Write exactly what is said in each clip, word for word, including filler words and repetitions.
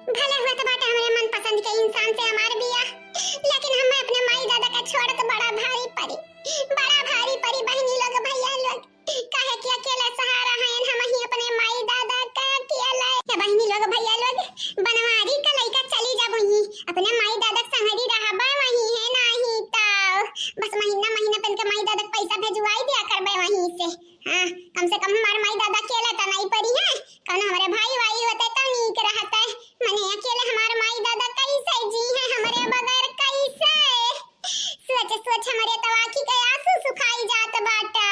भले हुआ तो बाटे हमरे मनपसंद के इंसान से हमार बियाह, लेकिन हमें अपने माई दादा का छोड़त बड़ा भारी पड़ी, बड़ा भारी पड़ी बहिनी लोग, भैया लोग। काहे कि अकेला सहारा हयन हम ही अपने माई दादा का अकेला। ए बहिनी लोग, भैया लोग, बनवारी का लइका चली जाबो ही, अपने माई दादा के संगरी रहबा वही है नाही तो। बस महीना महीना पे इनके माई दादा के पैसा भेजवाई दिया करबे वहीं से। हाँ, कम से कम हमार माई दादा अकेला तो नहीं पड़ी है, कौनो हमरे भाई वाई होते तो नीक रहते। मने अकेले हमार माई दादा कैसे जी है हमरे बगैर, कैसे? सोच सोच हमरे तो आँखी के आंसू सुखाई जात बाटे।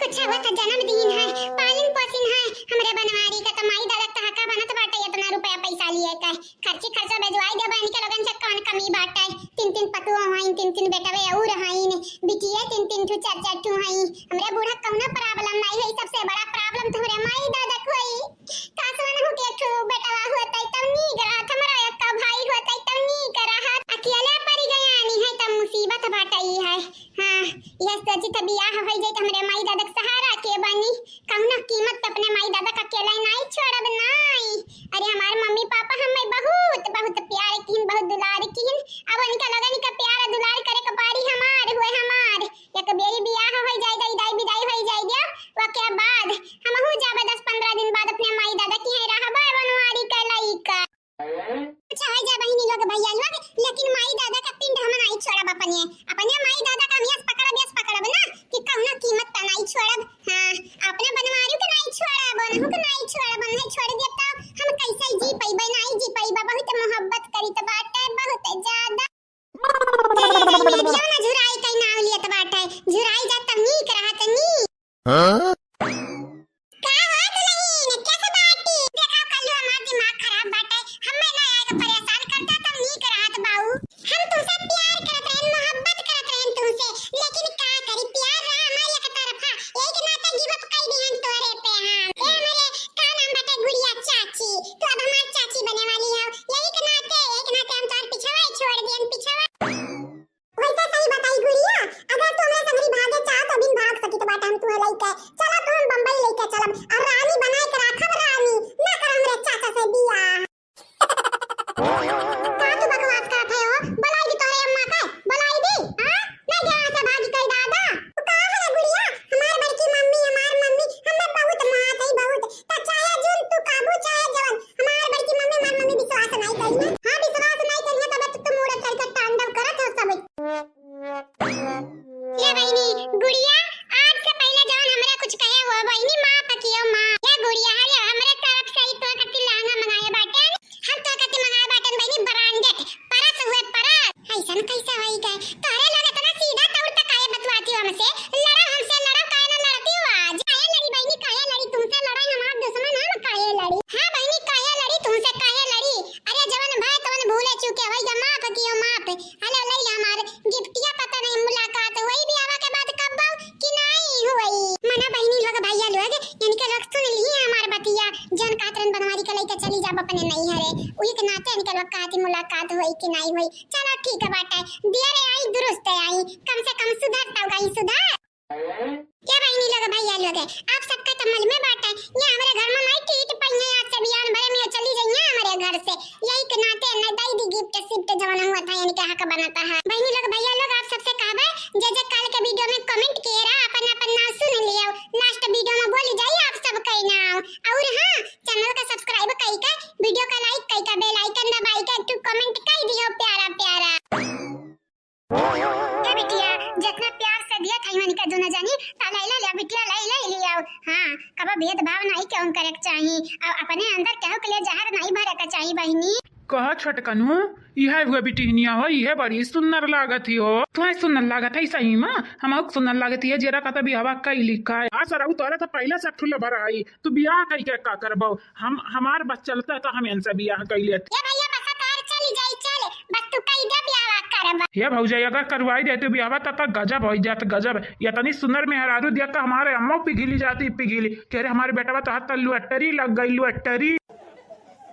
कुछ हुआ तो जन्मदिन है, पालन पोषण है, हमरे बनवारी का तो माई दादा का हका बनत बाटे, इतना रुपया पैसा लिए का खर्ची खर्चा भेजवाई दे बहन के लोगन से कौन कमी बाटे? तीन तीन पतुआ हईन, तीन तीन बेटवे और हईन, बिटिया तीन तीन ठू चार चार ठू हईन। हमरे बूढ़ा कौनो problem नहीं है, सबसे बड़ा problem तो हमरे माई दादा को है। काश मनहु के एक ठो बेटवा होतई तब नीक रहत, हमरा एक भाई होतई तब नीक रहत। अकेले परि गयानी है तब मुसीबत बाटई है। हाँ, यह सोची त बियाह होइ जाई त हमरे माई दादा के सहारा के बनी। कौनो कीमत पे अपने माई दादा का अकेले नाई छोड़ब नाई। अरे हमार मम्मी पापा हमें बहुत बहुत प्यार किहिन, बहुत दुलार किहिन। अब उनका लगन का प्यार दुलार करे के पारी हमार हुए हमार। एक बेरी बियाह होइ जाए, दाई दाई विदाई होइ जाए दिया, ओके बाद हमहू जाबे दस पन्द्रह दिन बाद अपने माई दादा की हैं रहबे बनवारी के लइका। अच्छा होइ जा बहिनी लोग भैया लोग, लेकिन माई दादा का पिंड हम नाई छोड़ब अपने, अपने माई दादा का हम यस पकड़ब यस पकड़ब ना कि कौनो कीमत पे नाई छोड़ब। हाँ, अपने बनवारी के नाई छोड़ब, ओनहु के नाई छोड़ब, ओनहु छोड़ देब तो हम कैसे जी पइबे, नाई जी पइबे। बहुत मोहब्बत करी त बाटे बहुत ज्यादा। रेडियो में झुराई कई नाव लियत बाटे, झुराई जा तब नीक रहत नी। हाँ? का हो दुल्हन, कैसे बाटी? देखा कल्लू हमार दिमाग खराब बाटे, हमें ना आए के परेशान करता तब नीक रहत बाऊ। हम तुमसे प्यार करत रहन, मोहब्बत करत रहन तुमसे, लेकिन का करी प्यार रहा हमार एक तरफा, यही के नाते give up कई दिहन तोरे पे हम। ए हमारे का नाम बाटे गुड़िया चाची, तू अब हमार चाची बने वाली हो, यही के नाते, यही के नाते हम तोर पिछवा ही छोड़ दियन, पिछवा। वैसे सही बताई गुड़िया, अगर तू हमरे संगरी भागे चाह तो बिन भाग सकित बाटे हम तुहे लइके। चला तू हम बम्बई लइके चलब, और रानी बनाए के राखब रानी, ना कर हमरे चाचा से बियाह। का तू बकवास करत है हो? बुलाई दी तोहरे अम्मा के, बुलाई दी, हाँ? ना ध्यान से भागी कई दादा। तू का है रे गुड़िया? हमार बड़की मम्मी, हमार मम्मी, हमें बहुत मारत है, बहुत। त चाहे जुन तू काबू, चाहे जवन, हमार बड़की मम्मी, हमार मम्मी विश्वास नहीं करी ना। हाँ, विश्वास नहीं करी ना, तब तो तू मूड़े चढ़ के तांडव करत हो सब। ये बहिनी, गुड़िया, आज से पहले जवन हमरा कुछ कहे हो, बहिनी, माफ कियो, माफ। ये गुड़िया, अरे, हमरे तरफ से ही तो कति लहंगा मंगाए बाटन, हम तो कति मंगाए बाटन, बहिनी, branded, परस हुए परस। ऐसन कैसे होई गए? तोहरे लोग इतना सीधा तौर पे काहे बतुआती हो हमसे? लड़ो हमसे, लड़ो, काहे ना लड़ती हो आज? काहे लड़ी बहिनी, काहे लड़ी? तुमसे लड़ाई हमार दुश्मन, हम काहे लड़ी? हाँ बहिनी, काहे लड़ी? तुमसे काहे लड़ी? अरे जवन भय तवन भूले चूके होई गए, माफ कियो, माफ। हेलो, ले ले हमार गिफ्टिया, पता नहीं मुलाकात होई बियाह के बाद कब कि नहीं होई। मना बहिनी लोग, भैया लोग, इनके लोग सुन ली हमार बतिया, जौन कहत रहन बनवारी के लइके चली जाब अपने नैहरे, उही के नाते इनके लोग कहती मुलाकात होई कि नहीं होई। चलो ठीक है बाटे, दिया रे आई दुरुस्त आई, कम से कम सुधर तो गई सुधर। क्या बहिनी लोग, भैया लोग, आप सबका तो मल में बाटे, ये हमरे घर में नहीं टीट पइहे, आज से बियान भरे में चली जाइए हमरे घर से। यही के नाते न दई दी गिफ्ट सिफ्ट जवन हुआ था, यानी कि हक बनता है। बहिनी लोग, भैया लोग, आप सबसे कहबे, जे जे काल के वीडियो में कमेंट किए रहा, अपन अपन नाम सुन लियो, लास्ट वीडियो में बोली जाई आप सबके नाम। और हाँ, चैनल का सब्सक्राइब कई के, वीडियो का लाइक कई के, बेल आइकन दबाई के, एक ठो कमेंट कई दियो प्यारा प्यारा। ए बिटिया, जितना प्यार से दिया था इमन के दोनों जनी, ता ले ले ले बिटिया, ले ले लियो। हाँ, कबो भेदभाव नहीं केहू करे के चाही, और अपने अंदर केहू के लिए जहर नहीं भरे के चाही बहिनी। कहा छोटकनू, इहे हुए बिटिहनिया हो, इहे बड़ी सुंदर लागत ही हो। तुम्हें सुंदर लागत है सही में, हम सुंदर लागत ही है, जेरा का तो बियाह कई लिखा है। आ सरऊ तोरा तो पहले से फुल भरा है, तू बियाह कई के का करबो? हम, हमार बस चलता तो हम इनसे बियाह कई लेत। ए भैया, बस तार चली जाई, चल, बस तू कई दे बियाह करब। हे भौजाई, अगर करवाई देते बियाह तब तक गजब होई जात, गजब। इतनी सुंदर मेहरारू देख के हमारे अम्मा पिघली जाती, पिघली। कह रहे हमारे बेटवा तो हाथ लुअटरी लग गई, लुअटरी।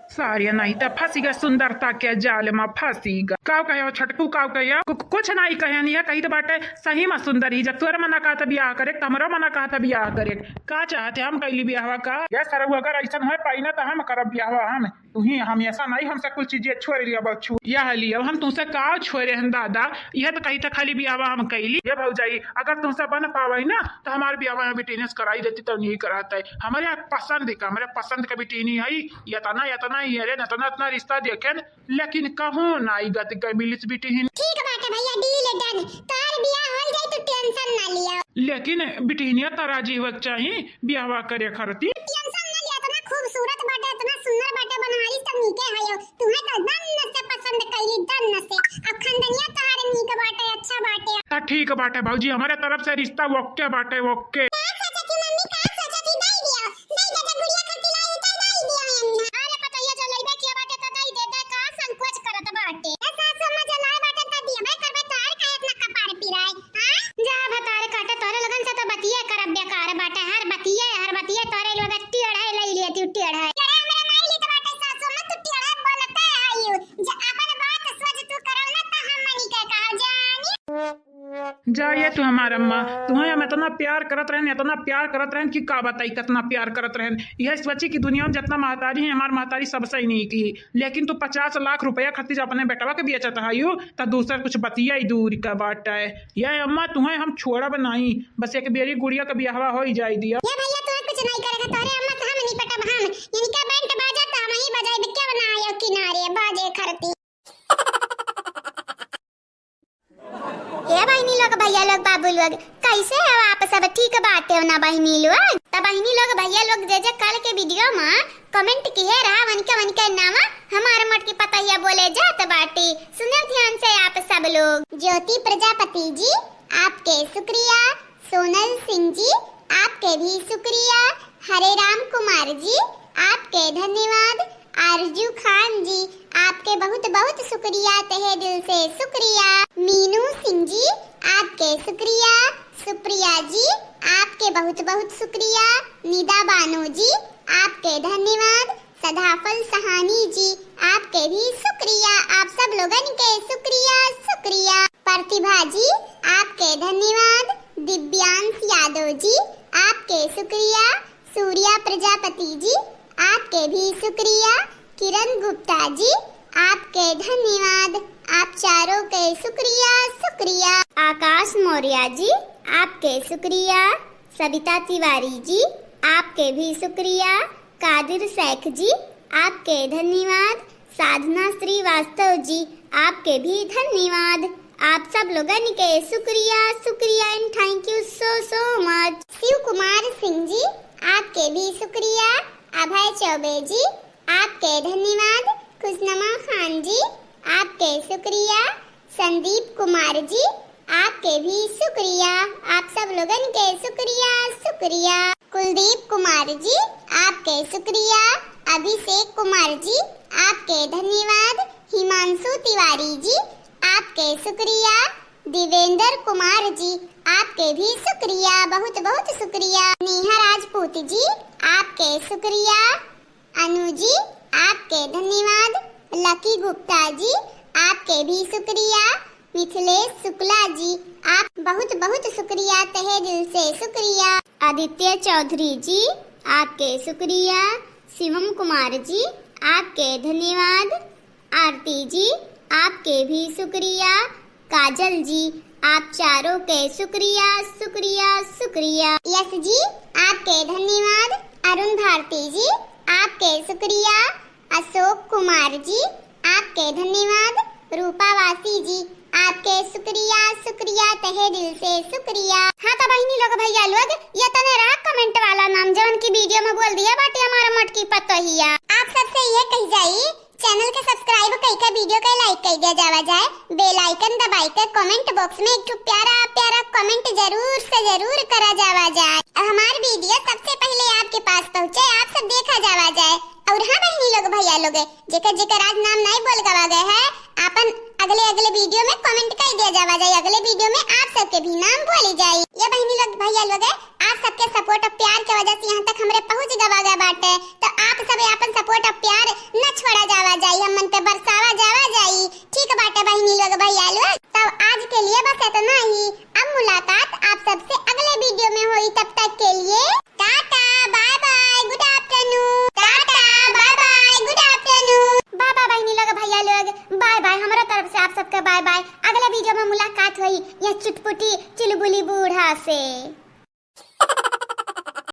सारे नहीं तो फंसी गए सुंदरता के जाल में, फंसी गए। काव कहे हो छटकू, काव कहे हो? कु-, कुछ नहीं कहे नहीं है, कही तो बाटे सही में सुंदर ही। जब तोर मना कहा था बियाह करे, तो हमरो मना कहा था बियाह करे। का चाहते हम कैली बियाहवा का? ये सरऊ अगर ऐसा है पाई ना तो हम करब बियाहवा हम। तुही हमेशा नहीं हमसे कुछ चीजें छोड़ लिया बच्चू। यह लिया हम तुमसे का छोड़े हैं दादा, यह तो कही था खाली बियाहवा हम कैली। ये भौजाई, अगर तुमसे बन पावे ना तो हमारे बियाहवा में बिटिनिया से कराई देती, तो नहीं कराता है। हमारे पसंद का, हमारे पसंद का बिटिनी है, यतना यतना ही है रे, नतना नतना रिश्ता देखे, लेकिन कहूँ नाई गति का मिलिस बिटिहिन। ठीक बाटे भैया, deal done। तोहार बियाह होई जाई, तू tension ना लिया। लेकिन बिटिहिनिया त राजी होए के चाही बियाहवा करे खातिर। Tension ना लिया, इतना खूबसूरत बाटे, इतना सुंदर बाटे, बनवारी सब नीके है यो। तुम्हें तो दन्न से पसंद कैली, दन्न से। अब खानदनिया तोहार नीक बाटे, अच्छा बाटे। त ठीक बाटे भौजी, हमारे तरफ से रिश्ता OK बाटे, OK। का सोचत ही मम्मी, का सोचत ही? दई दिया, दई दे, दे गुड़िया खातिर लाई, उतर दई दिया अम्मा। अरे पतोहिया जलैबे किया बाटे त दई दे, दे का संकोच करत बाटे। ए सासु अम्मा जलाए बाटे त दिया, मैं करबे तोहार काहे इतना कपार पिराए, हाँ? जा भतार काटे, तोहरे लगन से त बतिये करब बेकार बाटे, हर बतिये, हर बतिये तोहरे लोग टेढ़े लई लिया तू टेढ़े। अरे हमरा नाई लेत बाटे सासु अम्मा, तू टेढ़े बोलते आयु, जे अपन बात सोच तू करल ना त हम मनी के कहल जानी। जा ये तू हमार अम्मा, तुम्हें हम इतना प्यार करत रहन, इतना प्यार करत रहन कि का बताई, कितना प्यार करत रहन। यह सोची कि दुनिया में जितना महतारी है, हमार महतारी सबसे ही नीक ही। लेकिन तू पचास लाख रुपया खातिर अपने बेटवा के बेचत हयू, त दूसर कुछ बतिया ही दूर का बाटे। ये अम्मा, तुम्हें हम छोड़ब नहीं, बस एक बेरी गुड़िया के बियाहवा हो ही जाए दिया। ये भैया, तुम्हें कुछ नहीं करेगा, तोहरे अम्मा से हम नहीं पटब हम। इनका बैंड बाजा त हम ही बजाइब, क्या बनायो किनारे बाजे खरती। ए बहिनी लोग, भैया लोग, बाबू लोग, कैसे हो आप सब? ठीक बाटे हो ना बहिनी लोग? त बहिनी लोग, भैया लोग, जे जे कल के video में comment किहे रहा, वनके वनके नाम हमार मोटकी पतोहिया बोले जात बाटी। सुने ध्यान से आप सब लोग। ज्योति प्रजापति जी, आपके शुक्रिया। सोनल सिंह जी, आपके भी शुक्रिया। हरे राम कुमार जी, आपके धन्यवाद। आरजू खान जी, आपके बहुत बहुत शुक्रिया, तहे दिल से शुक्रिया। मीनू सिंह जी, आपके शुक्रिया। सुप्रिया जी, आपके बहुत बहुत शुक्रिया। निदा बानो जी, आपके धन्यवाद। सदाफल सहानी जी, आपके भी शुक्रिया, आप सब लोगन के शुक्रिया, शुक्रिया। प्रतिभा जी, आपके धन्यवाद। दिव्यांश यादव जी, आपके शुक्रिया। सूर्या प्रजापति जी, आपके भी शुक्रिया। किरण गुप्ता जी, आपके धन्यवाद, आप चारों के शुक्रिया, शुक्रिया। आकाश मौर्य जी, आपके शुक्रिया। सविता तिवारी जी, आपके भी शुक्रिया। कादिर शेख जी, आपके धन्यवाद। साधना श्रीवास्तव जी, आपके भी धन्यवाद। आप सब लोगन के शुक्रिया, शुक्रिया and thank you so so much। शिव कुमार सिंह जी, आपके भी शुक्रिया। अभय चौबे जी, आपके धन्यवाद। खुशनमा खान जी, आपके शुक्रिया। संदीप कुमार जी, आपके भी शुक्रिया, आप सब लोगन के शुक्रिया, शुक्रिया। कुलदीप कुमार जी, आपके शुक्रिया। अभिषेक कुमार जी, आपके धन्यवाद। हिमांशु तिवारी जी, आपके शुक्रिया। देवेंद्र कुमार जी, आपके भी शुक्रिया, बहुत बहुत शुक्रिया। नेहा राजपूत जी, आपके शुक्रिया। अनु जी, आपके धन्यवाद। लकी गुप्ता जी, आपके भी शुक्रिया। मिथिलेश शुक्ला जी, आप बहुत बहुत शुक्रिया, तहे दिल से शुक्रिया। आदित्य चौधरी जी, आपके शुक्रिया। शिवम कुमार जी, आपके धन्यवाद। आरती जी, आपके भी शुक्रिया। काजल जी, आप चारों के शुक्रिया, शुक्रिया, शुक्रिया। यश जी, आपके धन्यवाद। अरुण भारती जी, आपके शुक्रिया। अशोक कुमार जी, आपके धन्यवाद। रूपावासी जी, आपके शुक्रिया, शुक्रिया, तहे दिल से शुक्रिया। हाँ तो बहिनी लोग, भैया लोग, ये तने रहा comment वाला नाम, जवन की video में बोल दिया बाटे हमारा मोटकी पतोहिया। आप सबसे ये कही जाई, channel के subscribe कई के video के like कई दिया जावा जाए, bell icon दबाई के comment box में एक ठो प्यारा प्यारा comment जरूर से जरूर करा जावा जाए। हमार video सबसे पहले आपके पास पहुँचे, आप सब देखा जावा जाए। और हाँ बहिनी लोग, भैया लोग, जेकर जेकर आज नाम नहीं बोल गवा गए है, आपन अगले अगले video में comment कई दिया जावा जाए, अगले video में आप सबके भी नाम बोली जाए। ये बहिनी लोग, भैया लोग, आप सबके support और प्यार के वजह से यहाँ तक हमरे पहुँच गवा गए बाटे। तो आप सब आपन support और प्यार न छोड़ा जावा जाई, हमन पे बरसावा जावा जाई। ठीक बाटे बहिनी लोग, भैया लोग, तब आज के लिए बस इतना ही। अब मुलाकात आप सबसे अगले video में होई, तब तक के लिए टाटा, bye bye, good afternoon। टाटा, bye bye, good afternoon। से आप सबका बाय बाय। अगला वीडियो में मुलाकात होई या चुटपुटी चुलबुली बूढ़ा से।